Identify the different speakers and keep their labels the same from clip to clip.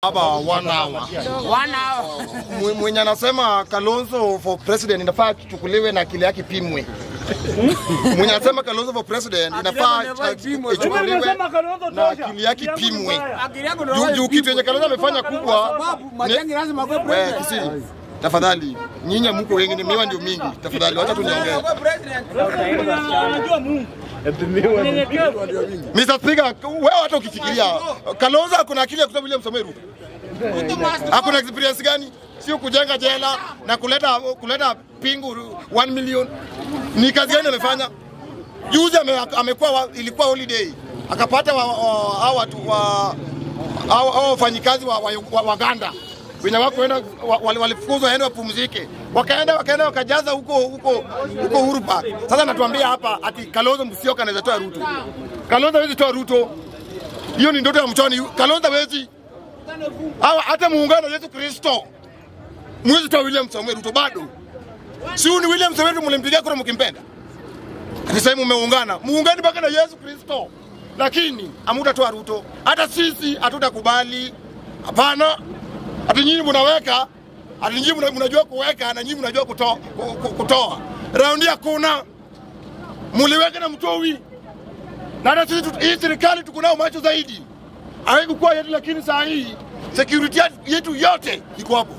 Speaker 1: Hapa 1 hour.
Speaker 2: 1 hour.
Speaker 1: Mwenye anasema Kalonzo for president inafaa chukuliwe na akili yake pimwe. Mwenye anasema Kalonzo for president inafaa ichukuliwe na akili yake pimwe. Juu kitu yenye Kalonzo amefanya kubwa.
Speaker 3: Matiang'i lazima akuwe president.
Speaker 1: Kisii, tafadhali nyinyi mko wengi, ni miwa ndio mingi. Tafadhali wacha tuniongee. Mr. Speaker, wewe hata ukifikiria Kalonzo kuna akili ya kusema William Samoei Ruto. Hakuna experience gani? Sio kujenga jela na kuleta pingu 1 million. Ni kazi gani amefanya? Juzi amekuwa ilikuwa holiday. Akapata hao watu wa hao wafanyikazi wa Waganda. Wenye wako enda walifukuzwa waende wapumzike. Wakaenda wakajaza huko Uhuru Park. Sasa natuambia hapa ati Kalonzo Musyoka anaweza toa Ruto. Kalonzo hawezi toa Ruto. Hiyo ni ndoto ya mchoni. Kalonzo hawezi. Hawa hata muungano Yesu Kristo. Mwezi toa William Samoei Ruto bado. Si ni William Samoei Ruto mlimpigia kura mkimpenda. Ati sasa mmeungana. Muungane mpaka na Yesu Kristo. Lakini hamtatoa Ruto. Hata sisi hatutakubali. Hapana. Ati nyinyi mnaweka, ati nyinyi mnajua kuweka na nyinyi mnajua kutoa. Raundi hakuna. Mliweka na mtowi. Na hata sisi hii serikali tuko nao macho zaidi. Haikuwa yetu, lakini saa hii security yetu yote iko hapo.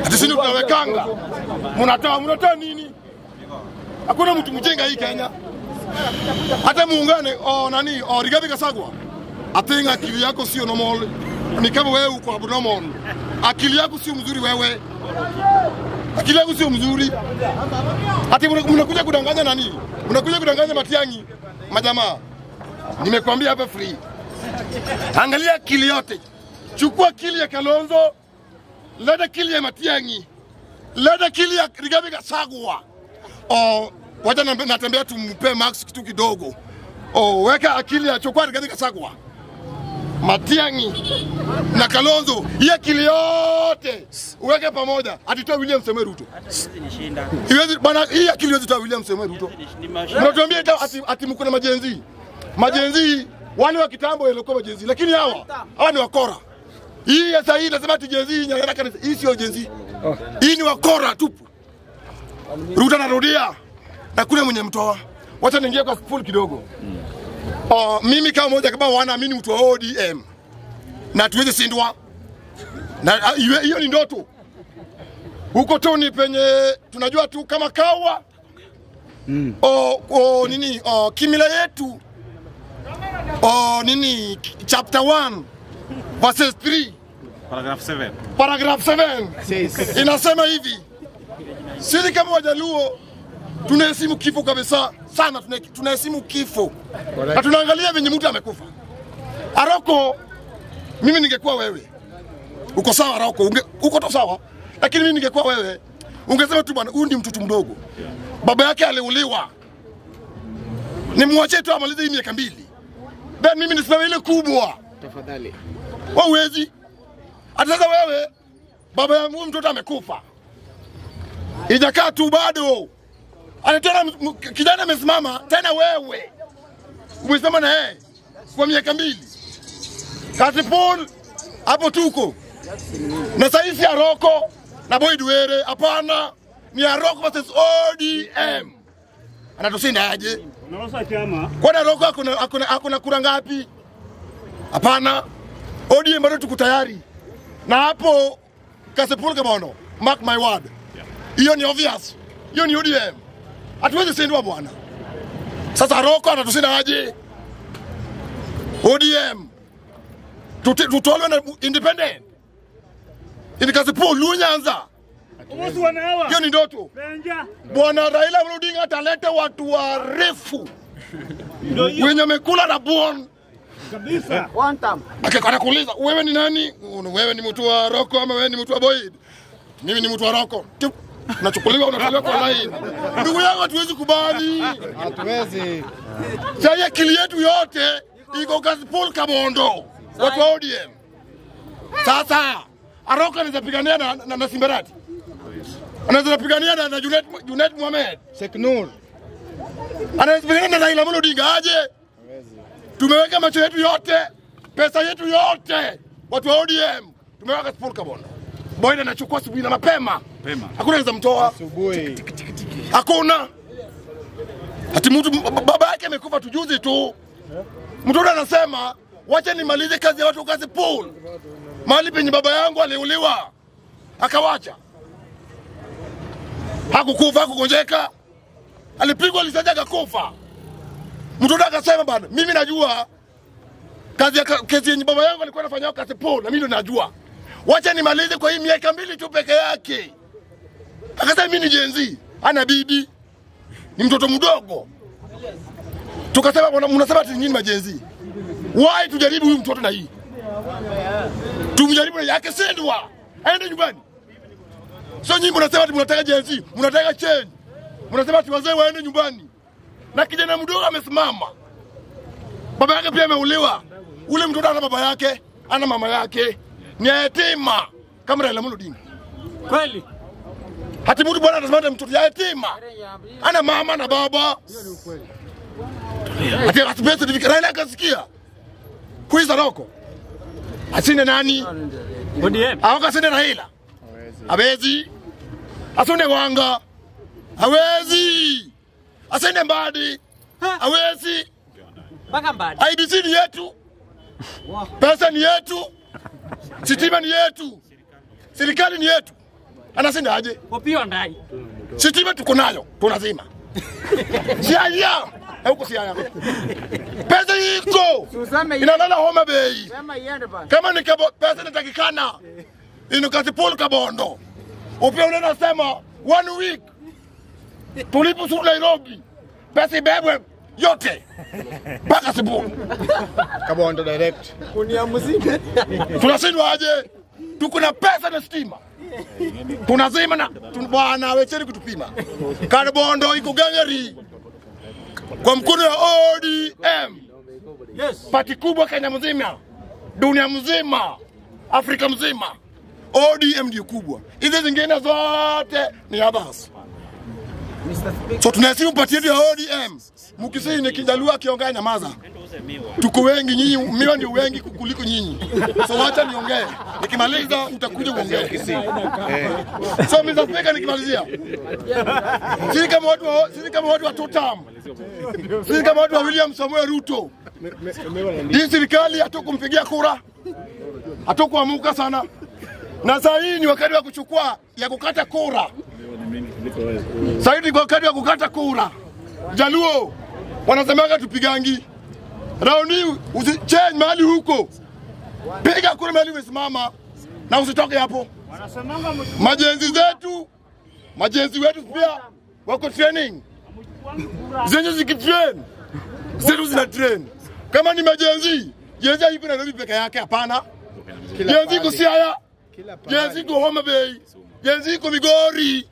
Speaker 1: Ati sisi tunawekanga. Mnatoa nini? Hakuna mtu mjenga hii Kenya. Hata muungane Rigathi Gachagua. Atenga akili yako sio normal. Ni kama wewe uko abnormal. Akili yako sio mzuri wewe. Akili yako sio mzuri. Ati mnakuja kudanganya nani? Mnakuja kudanganya Matiang'i. Majamaa. Nimekwambia hapa free. Angalia akili yote. Chukua akili ya Kalonzo, leta akili ya Matiang'i, leta akili ya Rigathi Gachagua. Wacha natembea tumpe Max kitu kidogo. Weka akili ya chukua Rigathi Gachagua, Matiang'i na Kalonzo, hii akili yote uweke pamoja, atitoa William Samoei Ruto. Iwezi bana, hii akili yote toa William Samoei Ruto. Mnatuambia ati mko na majenzi. Majenzi wale wa kitambo walikuwa majenzi, lakini hawa ni wakora. Hii sasa hii nasema ati jenzi nyaraka, hii sio jenzi. Hii ni wakora tupu. Ruto anarudia na kule mwenye mtoa. Wacha niingie kwa full kidogo. Mimi kama mmoja kama wanaamini mtu wa ODM na tuweze sindwa. Na hiyo ni ndoto. Huko tu ni penye tunajua tu kama kawa. Kimila yetu. Chapter 1 verses 3
Speaker 4: paragraph 7.
Speaker 1: Paragraph 7 inasema hivi. Sisi kama Wajaluo tunaheshimu kifo kabisa sana, tunaheshimu kifo. Na tunaangalia venye mtu amekufa. Aroko, mimi ningekuwa wewe. Uko sawa Aroko, uko tu sawa. Lakini mimi ningekuwa wewe, ungesema tu bwana, huyu ni mtoto mdogo. Baba yake aliuliwa. Nimwachie tu amalize hii miaka 2. Then mimi nisimame ile kubwa.
Speaker 3: Tafadhali.
Speaker 1: Wewe huwezi. Hata sasa wewe baba ya huyu mtoto amekufa. Ijakaa tu bado. Ana tena kijana amesimama tena, wewe umesimama na yeye kwa miaka 2. Kasipul hapo tuko. Na sasa hivi Aroko na Boyd Were, hapana, ni Aroko versus ODM. Anatusinda aje?
Speaker 4: Unaosa chama.
Speaker 1: Kwa Aroko hakuna kura ngapi? Hapana. ODM bado tuko tayari. Na hapo Kasipul Kabono, mark my word. Hiyo ni obvious. Hiyo ni ODM. Hatuwezi sindwa bwana. Sasa Aroko anatusinda aje? ODM. Tutolwe na independent. Ili Kasipul Lunyanza. Hiyo ni ndoto. Bwana Raila Odinga ataleta watu warefu. Wenye wamekula na buon.
Speaker 4: Kabisa.
Speaker 3: One time.
Speaker 1: Anakuuliza wewe ni nani? Wewe ni mtu wa Aroko ama wewe ni mtu wa Boyd? Mimi ni mtu wa Aroko. Unachukuliwa unatolewa kwa line. Ndugu yangu hatuwezi kubali.
Speaker 3: Hatuwezi.
Speaker 1: Sasa akili yetu yote iko Kasipul Kabondo. Watu wa ODM. Sasa Aroko anaweza pigania na Simbarati. Anaweza pigania na Junet Mohamed.
Speaker 3: Sheikh Nur.
Speaker 1: Anaweza pigania na Raila Amolo Odinga aje? Tumeweka macho yetu yote, pesa yetu yote Watu wa ODM tumeweka Kasipul Kabondo. Boyda anachukua asubuhi na mapema. Hakuna anaweza mtoa.
Speaker 3: Asubuhi.
Speaker 1: Hakuna. Ati mtu baba yake amekufa tujuzi tu. Mtoto anasema wacha nimalize kazi ya watu Kasipul. Mahali penye baba yangu aliuliwa. Akawacha. Hakukufa, hakugonjeka. Alipigwa risasi akakufa. Mtoto akasema bana, mimi najua kazi ya kazi yenye baba yangu alikuwa anafanya Kasipul na mimi ndo najua. Wacha nimalize kwa hii miaka 2 tu peke yake. Akasema mimi ni Gen Z, ana bibi. Ni mtoto mdogo. Tukasema bwana, mnasema ati nyinyi ma Gen Z. Why tujaribu huyu mtoto na hii? Tumjaribu na yake sendwa. Aende nyumbani. Sio nyinyi mnasema ati mnataka Gen Z, mnataka change. Mnasema ati wazee waende nyumbani. Na kijana mdogo amesimama. Baba yake pia ameuliwa. Ule mtoto ana baba yake, ana mama yake. Ni yatima kama Raila Amolo Odinga.
Speaker 4: Kweli.
Speaker 1: Hati mtu bwana anasema mtoto yatima. Ana mama na baba. Hati atupese Raila akasikia. Kuiza roko. Asinde nani?
Speaker 4: ODM.
Speaker 1: Awakasinde Raila. Hawezi. Asinde Wanga. Hawezi. Asinde Mbadi. Hawezi.
Speaker 2: Mpaka Mbadi.
Speaker 1: IBC ni yetu. Pesa ni yetu. Sitima ni yetu. Serikali ni yetu. Anasema aje?
Speaker 2: Opio ndai.
Speaker 1: Sitima tuko nayo, tunazima. Siaya. Huko siaya. Pesa iko. Inalala Homa Bay. Kama ni pesa inatakikana. Ino Kasipul Kabondo. Upia unasema 1 week. Tulipo suru Nairobi. Pesa ibebwe yote. Mpaka Kasipul.
Speaker 3: Kabondo direct.
Speaker 1: Tunashindwa aje? Tuko na pesa na stima. Tunazima na bwana wecheni kutupima. Kabondo iko gangari. Kwa mkono ya ODM.
Speaker 4: Yes.
Speaker 1: Pati kubwa Kenya mzima, dunia mzima, Afrika mzima. ODM ndio kubwa. Hizi zingine zote ni others. So tunasimu pati yetu ya ODM. Mkisii ni Kijaluo akiongea nyamaza. Tuko wengi nyinyi, miwa ndio wengi kuliko nyinyi. So wacha niongee. Nikimaliza utakuja uongee. So Mr. Speaker, nikimalizia. Sisi kama watu wa Totam. Sisi kama watu wa William Samoei Ruto. Hii serikali hatukumpigia kura. Hatukuamuka sana. Na saa hii ni wakati wa kuchukua ya kukata kura. Saa hii ni wakati wa kukata kura. Jaluo wanasemanga tupigangi. Raundi usichange mahali huko. Piga kura mahali umesimama na usitoke hapo. Majenzi zetu, majenzi wetu pia wako training. Zenye zikitrain, zetu zina train. Kama ni majenzi, jenzi hayuko Nairobi peke yake, hapana. Jenzi iko Siaya, jenzi iko Homa Bay, jenzi iko Migori.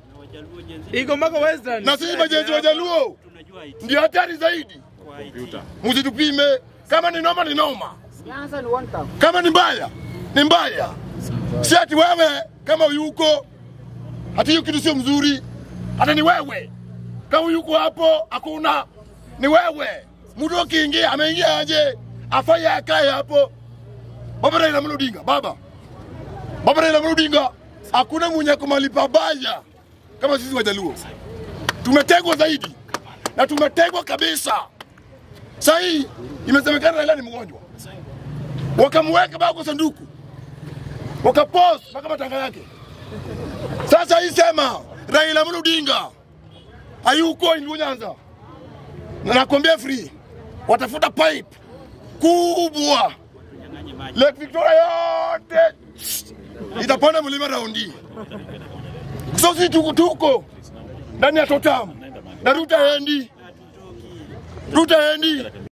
Speaker 3: Iko mpaka Western.
Speaker 1: Na sisi majenzi wa Jaluo ndio hatari zaidi. Msitupime. Kama ni noma ni noma. Kama ni mbaya ni mbaya. Si ati wewe kama yuko hati hiyo kitu sio mzuri. Hata ni wewe. Kama yuko hapo hakuna, ni wewe. Mtu akiingia ameingia aje? Afanye akae hapo. Baba Raila Amolo Odinga, baba. Baba Raila Amolo Odinga, hakuna mwenye kumalipa baya kama sisi Wajaluo. Tumetegwa zaidi. Na tumetegwa kabisa. Sasa hii imesemekana Raila ni mgonjwa. Wakamweka baba kwa sanduku. Wakapost mpaka matanga yake. Sasa hii sema Raila Amolo Odinga hayuko Luo Nyanza. Na nakwambia free. Watafuta pipe kubwa. Lake Victoria yote itapanda mlima raundi. So sisi tuko ndani ya Totam. Na Ruta endi. Ruta endi.